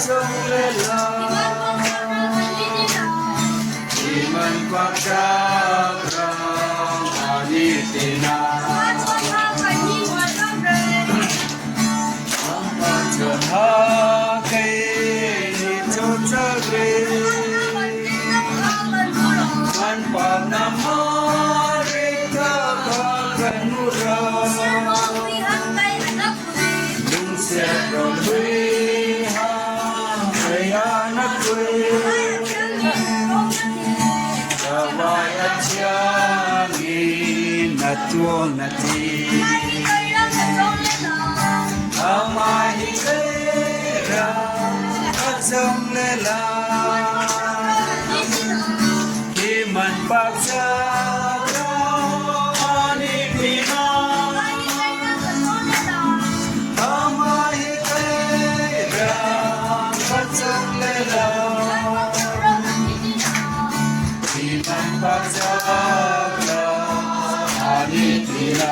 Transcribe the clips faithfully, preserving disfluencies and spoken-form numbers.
Chonglelo, iman pakchak rang ani tina. Ama chonha kei ni chochagre. Man pa namare ka ba kanura. Lungsiat ro lui ha, kaya na kui. Kawai a chiang in na tuang na ti. Ama hi kei ra, a chang le la. Iman pakchak rang ani tina. Ama hi kei ra, a chang le la. Iman pakchak rang ani tina.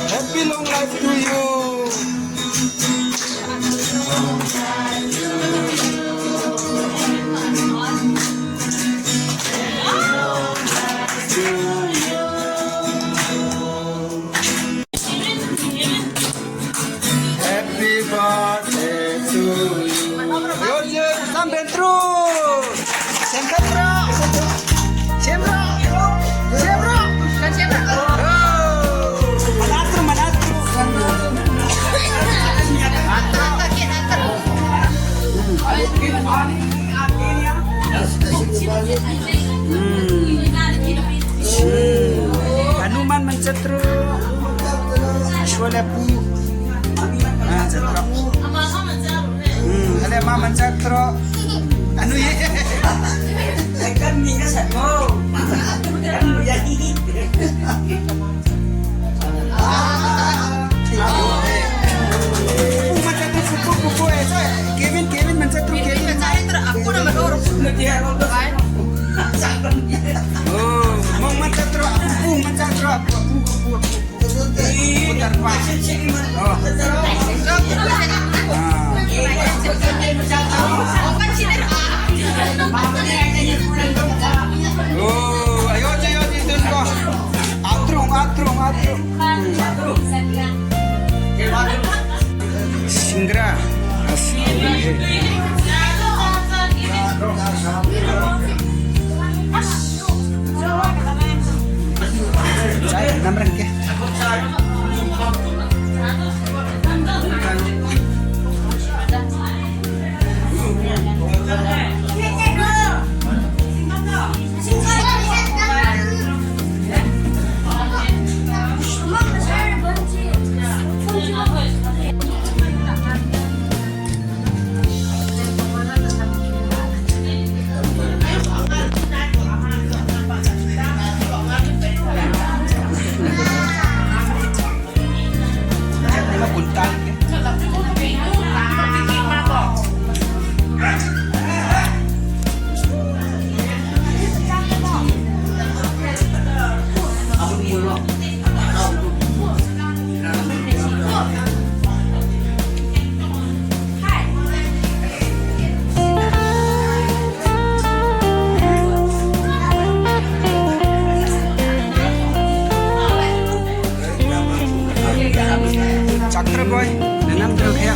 Happy long life to you. Happy birthday to you. Yo, yo, sampai terus. Sengkat, bro. Sembra. Sembra. Sembra. Oh. Manatro, manatro. ꯂꯦꯞꯄꯨ꯫ ꯑꯥ, ꯆꯠꯈ꯭ꯔꯣ꯫ ꯎꯝ, ꯑꯗꯩ ꯃꯥ ꯃꯟ ꯆꯠꯈ꯭ꯔꯣ꯫ ꯑꯅꯨ ꯌꯦ꯫ ꯄꯨ ꯃꯟ ꯆꯠꯈ꯭ꯔꯣ, ꯄꯨ, ꯄꯨ, ꯄꯨ, ꯑꯦ, ꯁꯣꯏ꯫ Cabin, cabin ꯃꯟ ꯆꯠꯈ꯭ꯔꯣ, cabin. ꯑꯣ, ꯃꯣꯡ ꯃꯟ ꯆꯠꯈ꯭ꯔꯣ, ꯄꯨ ꯃꯟ ꯆꯠꯈ꯭ꯔꯣ, ꯄꯨ, ꯄꯨ, ꯄꯨ, ꯄꯨ꯫ Singra. Chai, namrang ke. Chapter boy, nanam tro kaya.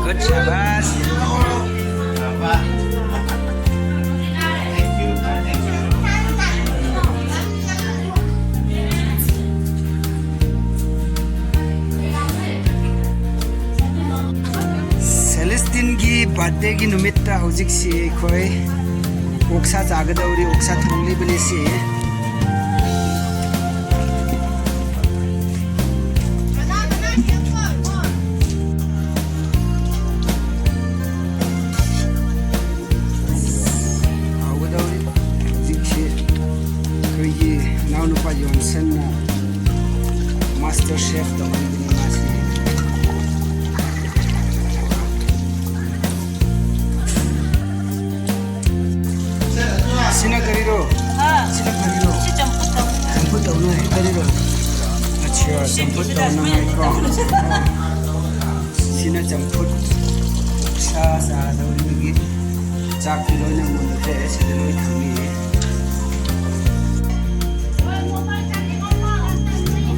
Good, shabas. ꯁꯦꯂꯦꯁꯇꯤꯟꯒꯤ ꯕꯥꯔꯊꯗꯦꯒꯤ ꯅꯨꯃꯤꯠꯇ ꯍꯧꯖꯤꯛꯁꯤ ꯑꯩꯈꯣꯏ ꯑꯣꯛꯁꯥ ꯆꯥꯒꯗꯧꯔꯤ, ꯑꯣꯛꯁꯥ ꯊꯣꯡꯂꯤꯕꯅꯤ ꯁꯤ꯫ ꯍꯥꯎꯒꯗꯧꯔꯤ꯫ ꯍꯧꯖꯤꯛꯁꯤ ꯑꯩꯈꯣꯏꯒꯤ ꯏꯅꯥꯎꯅꯨꯄꯥ ꯖꯣꯟꯁꯟꯅ ꯃꯥꯁꯇꯔ ꯆꯦꯐ ꯇꯧꯍꯟꯕꯅꯤ ꯃꯥꯁꯤ꯫ ꯁꯤꯅ ꯀꯔꯤꯔꯣ? ꯍꯥ? ꯁꯤꯅ ꯀꯔꯤꯔꯣ? ꯁꯤ ꯆꯝꯐꯨꯠ ꯇꯧꯅꯤ꯫ ꯆꯝꯐꯨꯠ ꯇꯧꯅꯤ ꯀꯔꯤꯔꯣ? ꯑꯠꯁꯥ, ꯆꯝꯐꯨꯠ ꯇꯧꯅꯉꯥꯏ ꯀꯣ꯫ ꯁꯤꯅ ꯆꯝꯐꯨꯠ꯫ ꯁꯥ ꯆꯥꯗꯧꯔꯤꯕꯒꯤ ꯆꯥꯛꯇꯤ ꯂꯣꯏꯅ ꯃꯨꯟꯈ꯭ꯔꯦ꯫ ꯁꯤꯗ ꯂꯣꯏ ꯊꯝꯃꯤ꯫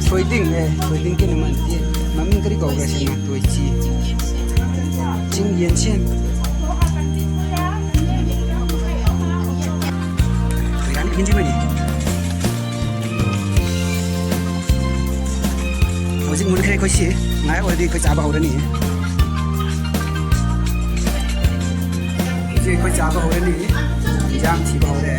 ꯊꯣꯏꯗꯤꯡ, ꯑꯦ, ꯊꯣꯏꯗꯤꯡ ꯀꯩꯅꯣ ꯃꯥꯟꯗꯦ꯫ ꯃꯃꯤꯡ ꯀꯔꯤ ꯀꯧꯕ꯭ꯔꯥ ꯁꯤꯅ? ꯇꯣꯏꯆꯤ꯫ ꯆꯤꯡ ꯌꯦꯟꯁꯦꯟ꯫ ꯀꯩ ꯍꯥꯏꯅꯤ? ꯍꯤꯟꯗꯤ ꯃꯅꯤ꯫ ꯍꯧꯖꯤꯛ ꯃꯨꯟꯈ꯭ꯔꯦ ꯑꯩꯈꯣꯏ ꯁꯤ꯫ ꯉꯥꯏꯍꯥꯛ ꯑꯣꯏꯔꯗꯤ ꯑꯩꯈꯣꯏ ꯆꯥꯕ ꯍꯧꯔꯅꯤ꯫ ꯍꯧꯖꯤꯛ ꯑꯩꯈꯣꯏ ꯆꯥꯕ ꯍꯧꯔꯅꯤ꯫ ꯏꯟꯖꯥꯡ ꯊꯤꯕ ꯍꯧꯔꯦ꯫